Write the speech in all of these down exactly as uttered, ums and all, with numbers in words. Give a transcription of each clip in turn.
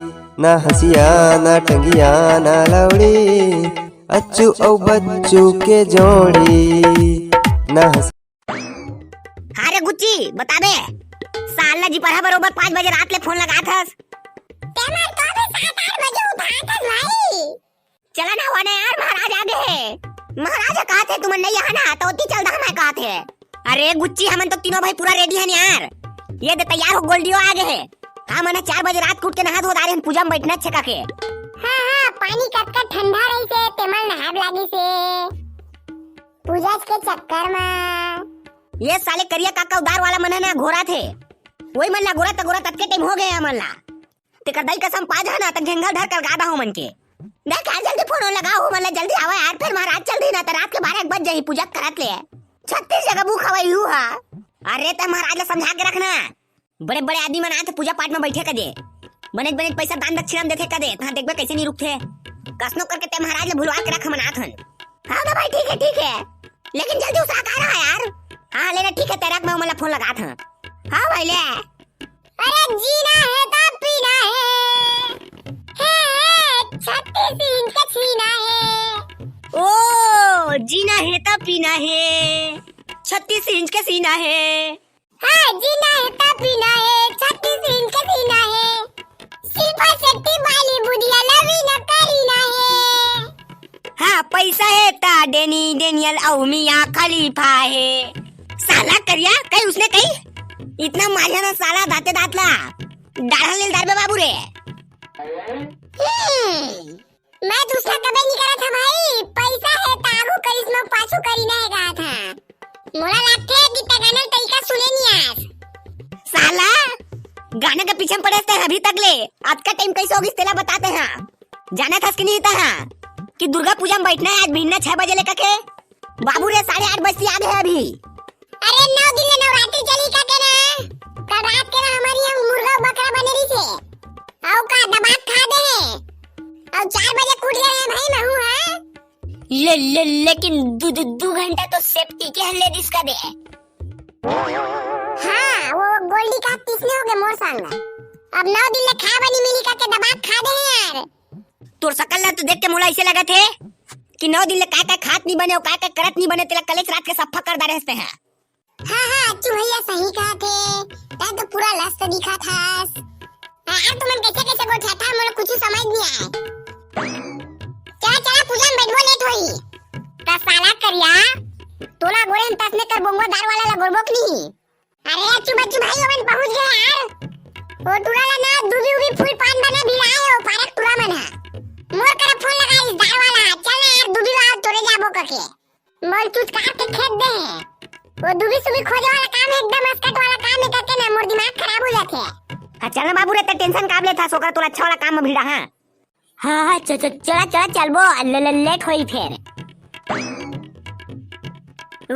ना हँसिया, ना टंगिया, ना लौड़ी, अच्छू अउ बच्चू के जोड़ी। ना हँस- हाँ रे गुच्ची, बता बे, साला जी परहा बरोबर पाँच बजे रात ले फोन लगात हस। ते मन तो भी सात आठ बजे उठात हस भाई। चला ना, वाने यार, महाराज आ गे हे। महाराज ह कहाथे, तुमन नइ आहा ना, त ओती चल दहा, मैं कहाथे। अरे गुच्ची, हमन तो तीनों भाई पूरा ready हन यार। ये दे, तैयार हो, गोल्डियो आ गे हे। हमन ह चार बजे रात के उठ के नहा धो डारे हन, पूजा म बैठना हे कहिके। हाँ, हाँ, पानी कतका ठंडा रहिसे, तेमन नहाब लागिसे। पूजा के चक्कर म। ये साले करिया काका उधार वाला मन ह ना घोराथे। वही मन ला गोरत गोरत अतके टाइम हो गे हमन ला। तेकर दाई कसम पा जा ना, त घेंघल धर कर गादा हो मन के। देख यार, जल्दी फोन लगा हो मन ला, जल्दी आवा यार, फेर महाराज चल दी ना, त रात के बारह एक बज जाही पूजा करत ले। छत्तीस जगह भूख हवा यू हा। अरे त महाराज ला समझा के रखना, बड़े बड़े आदमी मन आथे पूजा पाठ में बैठे कदे, बने बने पैसा दान दक्षिणा में देथे कदे, तहाँ देखबे कैसे नहीं रुकथे। कसनो करके ते महाराज ला भुलवा के रख, मन आथन। हाँ ना भाई, ठीक है, ठीक है, लेकिन जल्दी उसा का रहा यार। हाँ लेना, ठीक है, तेरा मैं मन ला फोन लगा था। हाँ भाई ले। अरे जीना हे त पीना हे, हे, हे, छत्तीस इंच के सीना हे। ओ, जीना हे त पीना हे, छत्तीस इंच के सीना हे। हाँ, जीना हे त पीना हे, छत्तीस इंच के सीना हे। शिल्पा शेट्टी, बॉलीवुड या लवी न करीना हे। हाँ, पैसा हे त डेनी डेनियल अउ मियाँ खलीफा हे। साला करिया, कहीं उसने कहीं इतना मारिया ना साला दाते दात ला। डाढ़ा लेल दार बे बाबू रे। हम्म, मैं दूसरा कबे नहीं करत हूँ भाई। पैसा हे त आगू करिस, मैं पाछू करी नहीं कहा था। मोला लागथे कि ते गाना तरीका सुने नहीं आस। साला, गाना के पीछे में पड़े हस ते अभी तक ले। आज का टाइम कैसे होगिस तेला बताते हैं। जानत हस कि नहीं तहाँ कि दुर्गा पूजा में बैठना हे आज बिहन्ना छह बजे ले कहिके। बाबू रे, साढ़े आठ बजती आ गे हे अभी। अरे नौ दिन ले नवरात्रि चली कहिके ना, कल रात के ना हमर इहाँ मुर्गा बकरा बने रहिसे। अउ का दबा के खा दे हे। अउ चार बजे के उठ गे रहें भाई महूँ, हाँ। ले, ले, लेकिन दू, दू, दू घंटा तो सेफ्टी के हल्ले दिस कदे। हाँ, वो गोल्डी का तीसने हो गे मोर संग। अब नौ दिन ले खाए बर नहीं मिली कहिके दबा के खा दे हे यार। तोर सकल ला तो देख के मोला ऐसे लगत हे कि नौ दिन ले काय काय खात नहीं बने अउ काय काय करत नहीं बने, तेला कलेच रात के सफा कर डारे हस ते हा। हाँ, हाँ, अच्छू भैया सही कहत हे, तैं तो पूरा लस्त दिखत हस। हाँ, यार, तुमन कैसे कैसे गोठियाथा, मोला कुछ समझ नहीं आए। चला, चला, पूजा में बैठबो, लेट होही। त साला करिया, तोला गोरे तसने कर बोंगो दार वाला ला गोरबो कि नहीं? अरे अच्छू बच्चू भाई, ओमन पहुंच गे यार। वो टूरा ला ना दूबी उबी फूल पान बने भिड़ाए हो, पारक टूरा मन हा। मोर करा फोन लगाइस दार वाला, चल ना यार, दूबी ला तोरे जाबो कहिके। मोर चुचकार के खेत दे हे। वो दूबी सुबी खोजे वाला काम हे, एकदम असकट वाला काम हे कहिके ना मोर दिमाग खराब हो जाथे। हाँ, चल ना बाबू रे, ते टेंशन काबर लेथस, ओकर तोला अच्छा वाला काम में भिड़ा, हाँ। हाँ, हाँ, च-, च-, चला, चला, चलबो, ले-, ले-, लेट होई फेर।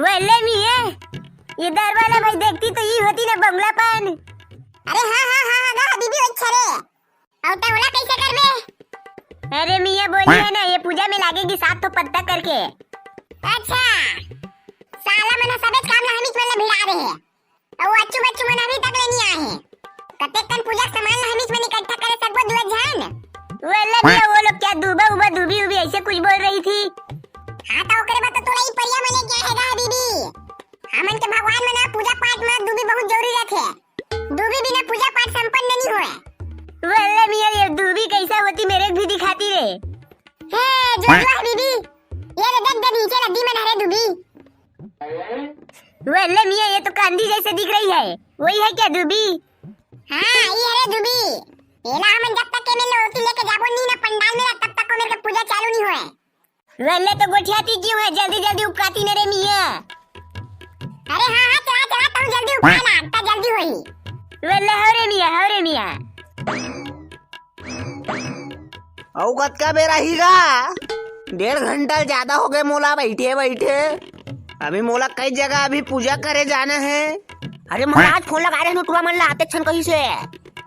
वो ले मिया, ये दार वाला भाई देखती तो ई होती ना बंगला पान। अरे हाँ, हाँ, हाँ, हाँ, गा दीदी, वो छरे। अउ त ओला कैसे करबे? अरे मिया बोली है ना, ये पूजा में लागेगी सात ठो पत्ता कहिके। अच्छा, साला मन सबे काम ला हमीच मन ला भिड़ा दे हे। अउ अच्छू बच्चू मन अभी तक ले नहीं आए हैं। कतेक कन पूजा के सामान ला हमीच मन इकट्ठा करे सकबो दुए झन? वो ले मिया, वो लोग क्या दूबा उबा दूबी उबी ऐसे कुछ बोल रही थी। हाँ त ओकरे बाद तो तोला ही परिया मने क्या है गा दीदी। हमन के भगवान मन पूजा पाठ में दूबी बहुत जरूरी रखे। दूबी बिना पूजा पाठ संपन्न नहीं होए। वल्ले मिया, ये दूबी कैसा होती मेरे को भी दिखाती रे। हे, जो जो है बीबी, ये रे देख दे नीचे नदी में नहरे दूबी। वल्ले मिया, ये तो कांदी जैसे दिख रही है, वही है क्या दूबी? हाँ, ये रे दूबी। एला हमन जब तक के मेरे लोग की लेके जाबो नहीं ना पंडाल में, तब तक को मेरे को पूजा चालू नहीं होए। वल्ले तो गोठियाती क्यों है, जल्दी जल्दी उपकाती ने रे मिया। अरे हाँ, हाँ, चला, चला, तू जल्दी उपका ना, इतना जल्दी होई। वल्ले हो रे मिया, हो रे मिया। अउ कतका बेरा ही गा? डेढ़ घंटा ज्यादा हो गए मोला बैठे बैठे। अभी मोला कई जगह अभी पूजा करे जाना है। अरे महाराज, फोन लगा रहे हो टूरा मन ला, आते क्षण कहीं से।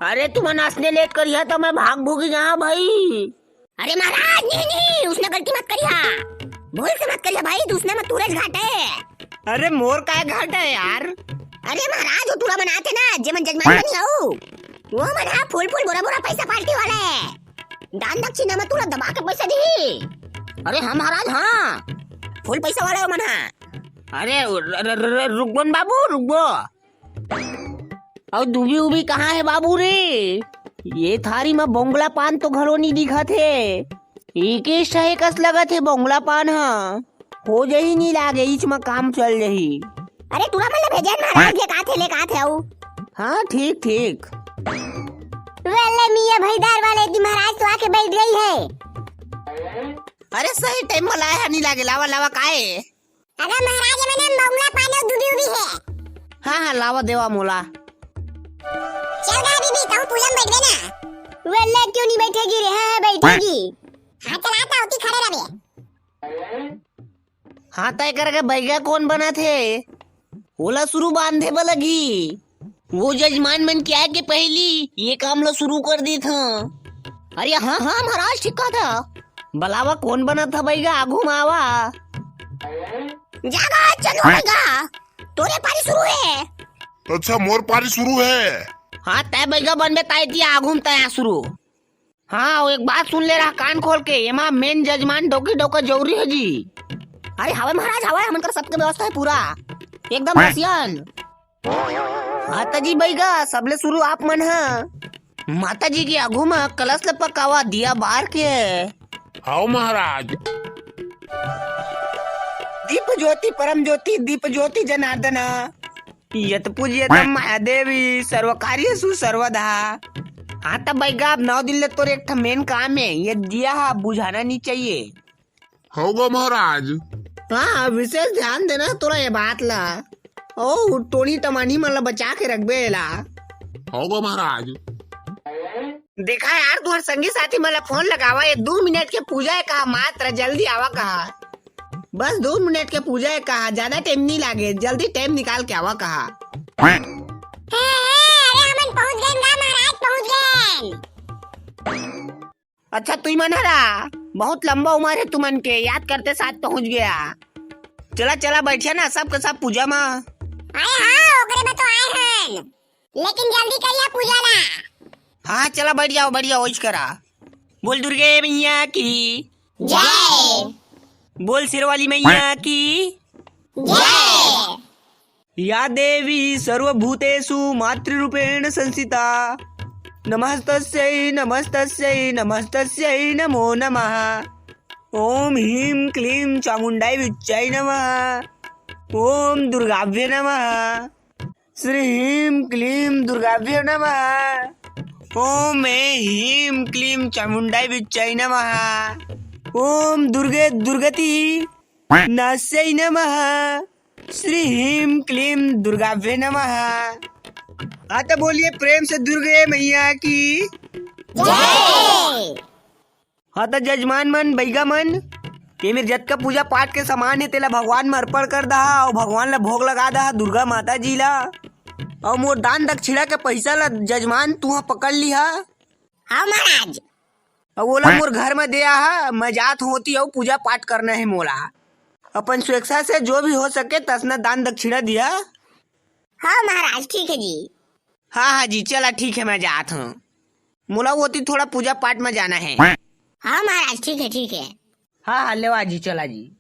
अरे तुमन असने लेट करिया तो मैं भाग भूगी जाऊँ भाई। अरे महाराज, नहीं, नहीं, उसने गलती मत करिया, भूल से मत करिया भाई, तू उसने मत तुरंत घाटे। अरे मोर काय घाटा है यार? अरे महाराज, वो टूरा मन आथे ना, जेमन जजमान बनी हो, वो मन हा फूल फूल बोरा बोरा पैसा पार्टी वाले। दान दक्षिणा में तुला दबा के पैसा दिही। अरे हाँ महाराज, हाँ, फुल पैसा वाला मन हा। अरे र-, र-, र-, रुकबो न बाबू, रुकबो। अउ दुबी उबी कहाँ हे बाबू रे? ये थारी म बोंगला पान तो घलो नी दिखत हे। एके ठे कस लगत हे बोंगला पान ह। हो जही नी लागे, इच म काम चल जही। अरे टूरा मन ल भेजे न महाराज, ले काथे, ले काथे अउ। हाँ, ठीक, ठीक। वेले मियाँ भईदार वाले दी महाराज तो आके बैठ गई है। अरे सही टाइम म लाए ह, नी लागे, लावा, लावा, काए? अरे महाराज, ये मैंने बोंगला पान अउ दुबी उबी है। हाँ, हाँ, लावा देवा मोला। चल गा बीबी, तहूँ पूजा में बैठबे ना। वेले क्यों नहीं बैठेगी रे? हाँ, हाँ, बैठेगी। हाँ, चल आता होती खड़े रहे। हाँ, तय करके बैगा कोन बनत हे? ओला सुरू बांधे बर लगही। वो जजमान मन के आए के पहिली ये काम ला सुरू कर देत हं। अरे हाँ, हाँ, महाराज, ठीक कहत हव। बलावा कोन बनत ह बइगा, आघू म आवा। जागा, चलो बइगा, तोरे पारी सुरू हे। अच्छा, मोर पारी सुरू हे। हाँ, तैं बइगा बनबे, ताई ती आघू म तैं आ सुरू। हाँ, अउ एक बात सुन ले रहा कान खोल के, एमा मेन जजमान डौकी डौका जरूरी हे जी। अरे हवय महाराज, हवय, हमन कर सबके व्यवस्था हे पूरा, एकदम रसियन। माता जी बइगा, सबले सुरू आप मन ह। माता जी के आघू म कलश ल पकावा, दिया बार के। हव महाराज। दीप ज्योति परम ज्योति, दीप ज्योति जनार्दन। यत पूज्यतम माया देवी, सर्व कार्येषु सर्वदा। हाँ त बइगा, अब नौ दिन ले तोर एक ठा मेन काम हे, ये दिया ह बुझाना नी चाहिए। हव गा महाराज। हाँ, विशेष ध्यान देना तोला ये बात ला। ओ, टोनी टमानी मन ला बचा के रखबे एला। हव गा महाराज। देखा यार, तुहर संगी साथी मन ला फोन लगावा, ये दू मिनट के पूजा हे कहा, मात्र जल्दी आवा कहा। बस दू मिनट के पूजा हे कहा, ज्यादा टाइम नी लागे, जल्दी टाइम निकाल के आवा कहा। हे, हे, अरे हमन पहुंच गए गा महाराज, पहुंच गए। अच्छा, तुई मन हरा, बहुत लंबा उम्र हे तुमन के, याद करते साथ पहुंच गया। चला, चला, बैठिया ना, सब के सब पूजा मा। अरे हाँ, ओकरे में तो आए हन, लेकिन जल्दी करिया पूजा ला। हाँ, चला, बैठ जाओ, बैठ जाओ, ओइच करा। बोल दुर्गे मैया की जय। बोल शेरवाली मैया की जय। या देवी सर्वभूतेषु मातृरूपेण संस्थिता। नमस्तस्यै, नमस्तस्यै, नमस्तस्यै नमो नमः। ओम ह्रीं क्लीं चामुण्डाय विच्चाय नमः। ओम दुर्गाभ्य नमः। श्री ह्रीं क्लीं दुर्गाभ्य नमः। ओम ऐं ह्रीं क्लीं चामुण्डाय विच्चाय नमः। ओम दुर्गे दुर्गति नास्यै नमः। श्री ह्रीं क्लीं दुर्गाभ्य नमः। हाँ त बोलिए प्रेम से दुर्गे मैया की। जय। हाँ त जजमान मन, बइगा मन, ये मेर जतका पूजा पाठ के सामान हे तेला भगवान म अर्पण कर दहा अउ भगवान ला भोग लगा दहा, दुर्गा माता जी ला। अउ मोर दान दक्षिणा के पइसा ला जजमान तुहा पकड़ लिहा। हाँ महाराज। अउ ओला मोर घर म दे आहा, मैं जात होती अउ पूजा पाठ करना हे मोला। अपन स्वेच्छा से जो भी हो सके तसना दान दक्षिणा दिहा। हाँ महाराज, ठीक हे जी। हाँ, हाँ जी, चला ठीक हे, मैं जात हूँ। मोला ओती थोड़ा पूजा पाठ म जाना हे। हाँ महाराज, ठीक हे, ठीक हे। हाँ, हाँ, लेवा जी, चला जी।